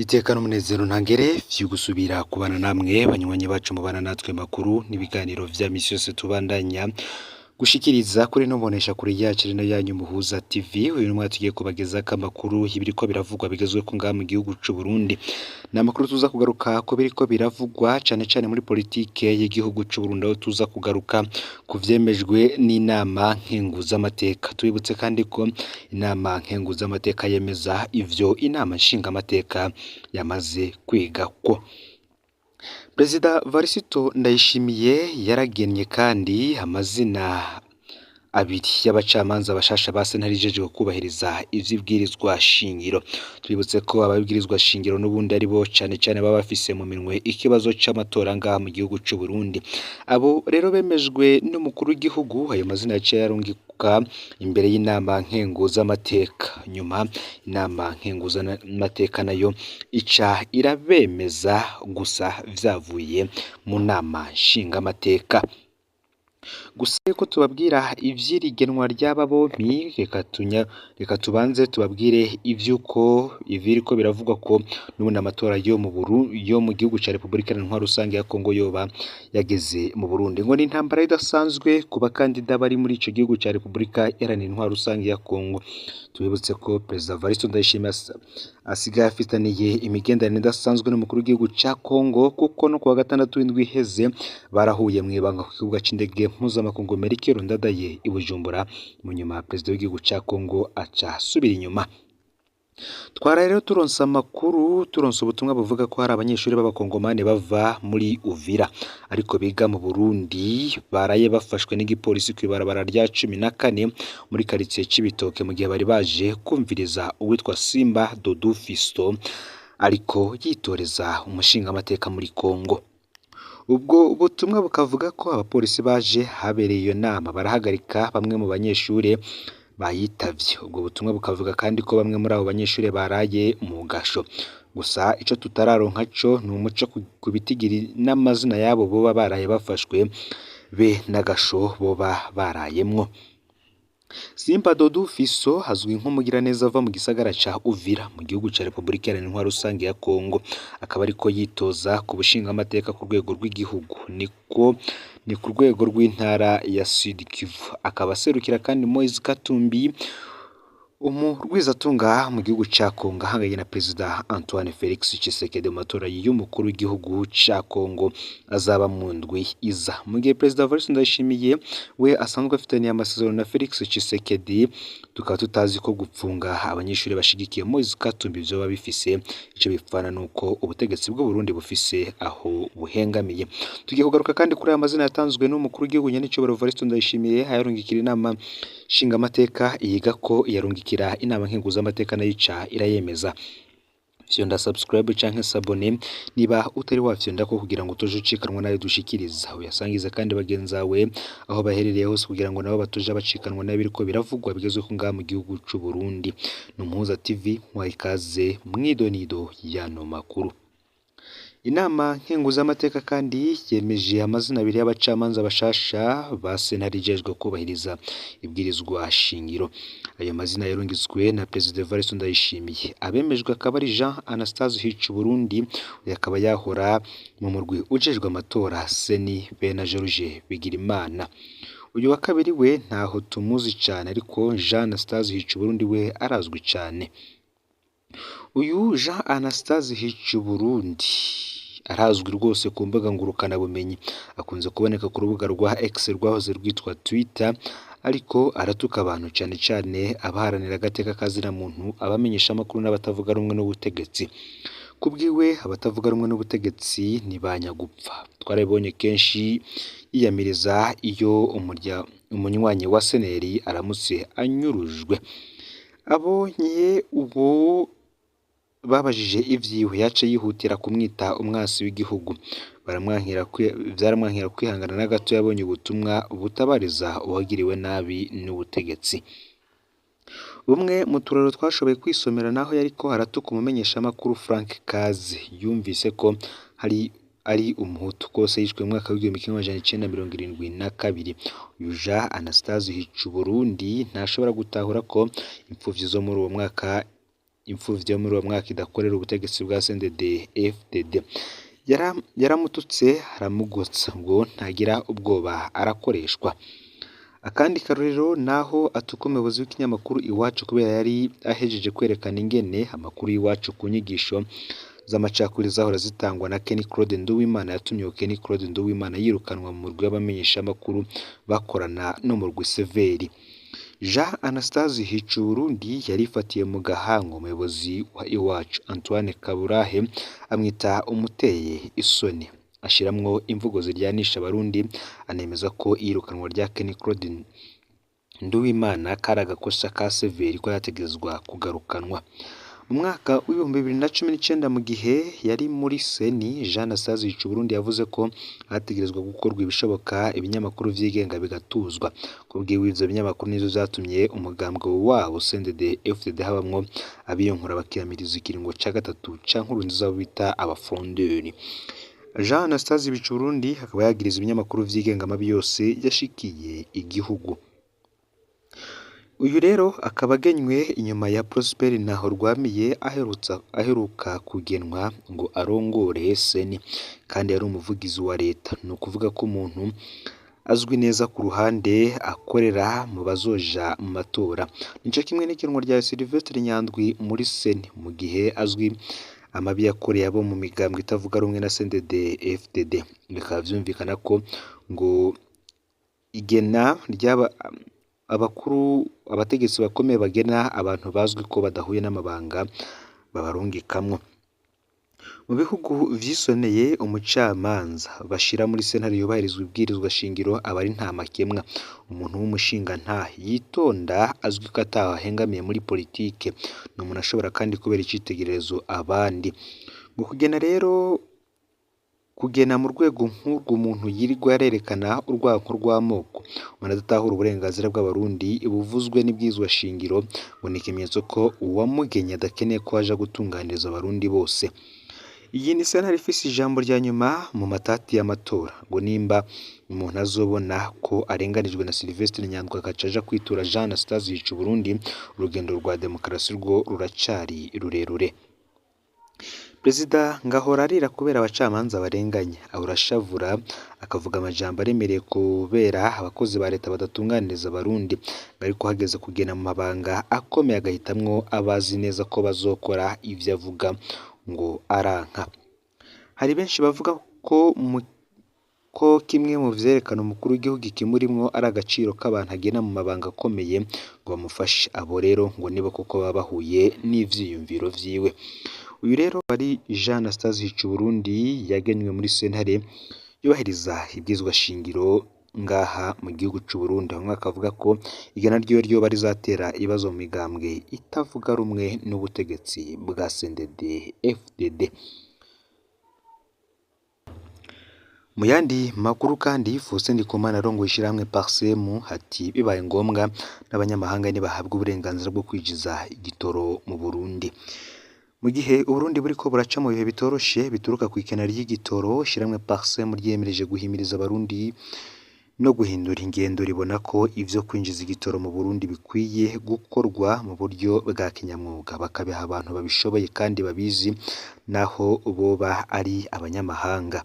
Iteka n'umunezero ntangere vyo gusubira kubana namwe banywanyi bacu mubana natwe makuru n'ibiganiro vya misi yose tubandanya gushikiriza kuri no mbonesha kure yacu rino yanyu Muhuza TV. Uyu mwaka tugiye kubagezako amakuru y'ibiriko biravugwa bigezweho ngaha mu gihugu c'u Burundi. Ni amakuru tuza kugaruka ko biriko biravugwa cane cane muri politike y'igihugu c'u Burundi, aho tuza kugaruka ku vyemejwe n'inama nkenguzamateka. Tubibutse kandi ko inama nkenguzamateka yemeza ivyo inama nshingamateka yamaze kwigako. Perezida Varisito Ndayishimiye yaragennye kandi amazina abiri y'abacamanza bashasha ba sentare ijejwe kubahiriza ivy'ibwirizwa shingiro. Twibutse ko ababwirizwa shingiro n'ubundi ari bo cane cane baba bafise mu minwe ikibazo c'amatora ngaha mu gihugu c'u Burundi. Abo rero bemejwe n'umukuru w'igihugu, ayo mazina yaciye yarungika imbere y'inama nkenguzamateka. Nyuma inama nkenguzamateka nayo ica irabemeza gusa vyavuye mu nama nshingamateka. Gusa yuko tubabwira ivy'irigenwa ry'aba bompi, reka tubanze tubabwire ivy'uko ibiriko biravugwa ko n'ubundi amatora yo mu yo mu gihugu ca Repubulika Iharanira Rusange ya Kongo yoba yageze mu Burundi. Ngo ni intambara idasanzwe ku bakandida bari muri ico gihugu ca Repubulika Iharanira Intwaro Rusange ya Kongo. Tubibutse ko Perezida Varisito Ndayishimiye asigaye afitaniye imigenderanire idasanzwe n'umukuru w'igihugu ca Kongo, kuko no kuwa gatandatu w'indwi iheze barahuye mw'ibanga ku kibuga c'indege mpuzamakungu Melchior Ndadaye i Bujumbura. Mu nyuma perezida w'igihugu ca Kongo aca asubira inyuma. Twaraye rero turonse amakuru, turonse ubutumwa buvuga ko hari abanyeshuri b'abakongomani bava muri Uvira ariko biga mu Burundi baraye bafashwe n'igipolisi kw'ibarabara rya 14 muri quartier Cibitoke, mu gihe bari baje kumviriza uwitwa Simba Doudou Fiston ariko yitoreza umushingamateka muri Kongo. Ubwo butumwa bukavuga ko abapolisi baje habereye iyo nama barahagarika bamwe mu banyeshure bayitavye. Ubwo butumwa bukavuga kandi ko bamwe muri abo banyeshure baraye mu gasho. Gusa ico tutararonka co ni umuco ku bitigiri n'amazina y'abo boba baraye bafashwe be n'agasho boba barayemwo. Simba Doudou Fiso azwi nk'umugiraneza ava mu gisagara ca Uvira mu gihugu ca Repubulika Iharanira Intwaro Rusange ya Kongo, akaba ariko yitoza ku bushingamateka ku rwego rw'igihugu, niko ni ku rwego rw'intara ya Sud Kivu. Akaba aserukira kandi Moise Katumbi, umurwizatunga mu gihugu ca Kongo, ahanganye na Perezida Antoine Felix Tshisekedi mu matora y'umukuru w'igihugu ca Kongo azaba mu ndwi iza. Mu gihe Perezida Evariste Ndayishimiye we asanzwe afitaniye amasezerano na Felix Tshisekedi, tukaba tutazi ko gupfunga abanyeshuri bashigikiye Moise Katumbi vyoba bifise ico bipfana nuko ubutegetsi bw'u Burundi bufise aho buhengamiye. Tugiye kugaruka kandi kuri aya mazina yatanzwe n'umukuru w'igihugu nyenicubahiro Evariste Ndayishimiye, ayarungikira inama nshingamateka yiga ko yarungikira inama nkenguzamateka nayo ica irayemeza. Fyonda subscribe canke s'abonner niba utari wafyonda ko kugira ngo utuje ucikanwa nayo dushikiriza, uyasangize kandi bagenzawe aho baherereye hose kugira ngo nabo batuje bacikanwa nayo biriko biravugwa bigezweho ngaha mu gihugu c'u Burundi. Ni Umuhuza TV, mwaha ikaze mw'idonido y'ano makuru. Inama nkenguzamateka kandi yemeje amazina abiri y'abacamanza bashasha ba sentare ijejwe kubahiriza ibwirizwa shingiro. Ayo mazina yarungitswe na Perezida Evariste Ndayishimiye. Abemejwe akaba ari Jean Anastase Hicuburundi, uyu akaba yahora mu murwi ujejwe amatora Seni be na George Bigirimana. Uyu wa kabiri we ntaho tumuzi cane, ariko Jean Anastase Hicuburundi we arazwi cane. Uyu Jean Anastase Hicuburundi arazwi rwose ku mbuga ngurukanabumenyi, akunze kuboneka ku rubuga rwa X rwahoze rwitwa Twitter, ariko aratuka abantu cane cane abaharanira agateka kazina muntu, abamenyeshamakuru n'abatavuga rumwe n'ubutegetsi. Kubwiwe abatavuga rumwe n'ubutegetsi ni ba nyagupfa. Twarabibonye kenshi yiyamiriza iyo umunywanyi wa seneri aramutse anyurujwe. Abonye ubu babajije ivyiwe yaca yihutira kumwita umwasi w'igihugu. Vyaramwankira kwihangana na gato yabonye ubutumwa butabariza uwagiriwe nabi n'ubutegetsi. Bumwe mu turoro twashoboye kwisomera naho yariko aratuka umumenyeshamakuru Frank Kaze, yumvise ko hari ari umuhutu kose yishwe mu mwaka w'1972. Uyu Jean Anastase Hicuburundi ntashobora gutahura ko impfuvyi zo muri uwo mwaka Impfuvyi yo muri uwo mwaka idakorera ubutegetsi bwa CNDD-FDD. Yaramututse aramugotsa ngo ntagira ubwoba arakoreshwa. Akandi karorero naho atuka umuyobozi w'ikinyamakuru Iwacu kubera yari ahejeje kwerekana ingene amakuru y'Iwacu ku nyigisho z'amacakubiri zahora zitangwa na Ken Claude Nduwimana yatumye Ken Claude Nduwimana yirukanwa mu murwi w'abamenyeshamakuru bakorana n'umurwi Severi. Jean Anastase Hicuburundi yarifatiye mu gahanga umuyobozi wa Iwacu Antoine Kaburahe amwita umuteye isoni, ashiramwo imvugo ziryanisha abarundi, anemeza ko iyirukanwa rya Ken Claude Nduwimana kari agakosa ka Severi ko yategerezwa kugarukanwa. Mu mwaka w'2019 mu gihe yari muri Seni, Jean Anastase Hicuburundi yavuze ko hategerezwa gukorwa ibishoboka ibinyamakuru vyigenga bigatuzwa. Kubwiwe ivyo binyamakuru nivyo vyatumye umugambwe wabo CNDD-FDD habamwo abiyonkora bakiyamiriza ikiringo ca gatatu ca Nkurunziza abo bita abafrondeurs. Jean Anastase Hicuburundi akaba yagiriza ibinyamakuru vyigenga amabi yose yashikiye igihugu. Uyu rero akaba agenywe inyuma ya Prosper Ntahorwamiye aheruka kugenwa ngo arongore Seni, kandi yari umuvugizi wa leta. Ni ukuvuga ko umuntu azwi neza ku ruhande akorera mu bazoja mu matora. Nico kimwe n'igenwa rya Sylvestre Nyandwi muri Seni, mu gihe azwi amabi yakoreye abo mu migambwe itavuga rumwe na CNDD-FDD. Bikaba vyumvikana ko ngo igena ry'aba abakuru abategetsi bakomeye bagena abantu bazwi ko badahuye n'amabanga babarungikamwo. Mu bihugu vyisoneye umucamanza bashira muri sentare yubahirizwa ibwirizwa shingiro aba ari nta makemwa. Umuntu w'umushingantahe yitonda azwi ko ataho ahengamiye muri politike, ni umuntu ashobora kandi kubera icitegererezo abandi. Ngo kugena rero kugena mu rwego nk'urwo umuntu yirirwa arerekana urwanko rw'amoko, umuntu adatahura uburenganzira bw'abarundi buvuzwe n'ibwirizwa shingiro, ngo ni ikimenyetso ko uwamugenye adakeneye ko aja gutunganiriza abarundi bose. Iyi ni sentare ifise ijambo rya nyuma mu matati y'amatora, ngo nimba umuntu azobona ko arenganijwe na Sylvestre Nyandwi agaca aja kwitura Jean Anastase Hicuburundi, urugendo rwa demokarasi rwo ruracari rurerure. Perezida ngahora arira kubera abacamanza barenganya, ahora ashavura akavuga amajambo aremereye kubera abakozi ba leta badatunganiriza abarundi, ariko hageze kugena mu mabanga akomeye agahitamwo abazi neza ko bazokora ivyo avuga ngo aranka. Hari benshi bavuga ko kimwe mu vyerekana umukuru w'igihugu ikimurimwo ari agaciro k'abantu agena mu mabanga akomeye ngo bamufashe, abo rero ngo nibo koko baba bahuye n'ivyiyumviro vyiwe. Uyu rero ari Jean Anastase Hicuburundi yagenywe muri sentare yubahiriza ibwirizwa shingiro ngaha mu gihugu c'Uburundi, bamwe bakavuga ko igena ryiwe ryoba rizatera ibibazo mu migambwe itavuga rumwe n'ubutegetsi bwa CNDD-FDD. Mu yandi makuru kandi, Faustin Ndikumana arongoye ishirahamwe Parsem ati bibaye ngombwa n'abanyamahanga nibahabwa uburenganzira bwo kwinjiza igitoro mu Burundi. Mu gihe Uburundi buriko buraca mu bihe bitoroshe bituruka kw'ikena ry'igitoro, ishirahamwe Parsem ryiyemereje guhimiriza abarundi no guhindura ingendo, ribona ko ivyo kwinjiza igitoro mu Burundi bikwiye gukorwa mu buryo bwa kinyamwuga, bakabiha abantu babishoboye kandi babizi naho boba ari abanyamahanga.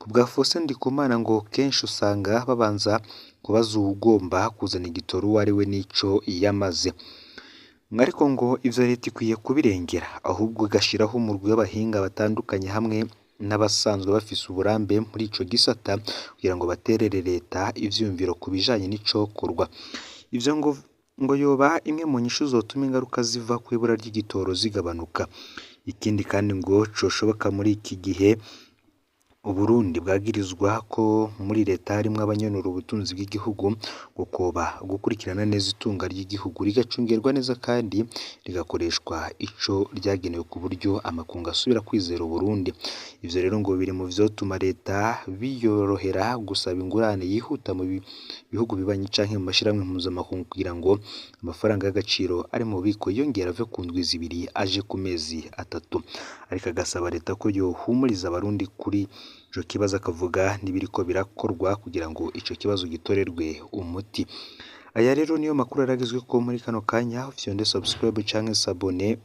Ku bwa Faustin Ndikumana ngo kenshi usanga babanza kubaza uwugomba kuzana igitoro uwo ari we n'ico yamaze. Ariko ngo ivyo leta ikwiye kubirengera, ahubwo igashiraho umurwi w'abahinga batandukanye hamwe n'abasanzwe bafise uburambe muri ico gisata kugira ngo baterere leta ivyiyumviro ku bijanye n'icokorwa. Ivyo ngo yoba imwe mu nyishu zotuma ingaruka ziva kw'ibura ry'igitoro zigabanuka. Ikindi kandi ngo coshoboka muri iki gihe Uburundi bwagirizwa ko muri leta harimwo abanyenura ubutunzi bw'igihugu, ngo koba gukurikirana neza itunga ry'igihugu rigacungerwa neza kandi rigakoreshwa ico ryagenewe ku buryo amakungu asubira kwizera Uburundi. Ivyo rero ngo biri mu vyotuma leta biyorohera gusaba ingurane yihuta mu bihugu bibanyi canke mu mashirahamwe mpuzamakungu kugira ngo amafaranga y'agaciro ari mu bubiko yiyongere ave ku ndwi zibiri aje ku mezi atatu. Ariko agasaba leta ko yohumuriza abarundi kuri ico kibazo, akavuga n'ibiriko birakorwa kugira ngo ico kibazo gitorerwe umuti. Aya rero niyo makuru yaragezweko muri kano kanya, ufyonde subscribe canke s'abonner.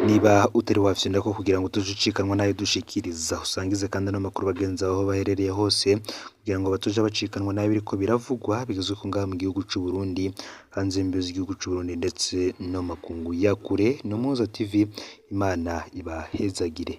Niba utari wafyondako kugira ngo utuje ucikanwa n'ayo dushikiriza, usangize kandi ano makuru bagenzi bawe aho baherereye hose, kugira ngo batuje bacikanwa n'ayo biriko biravugwa bigezwe ngaha mu gihugu c'u Burundi, hanze y'imbibe z'igihugu c'u Burundi ndetse no makungu ya kure. Ni Umuhuza TV, Imana ibahezagire.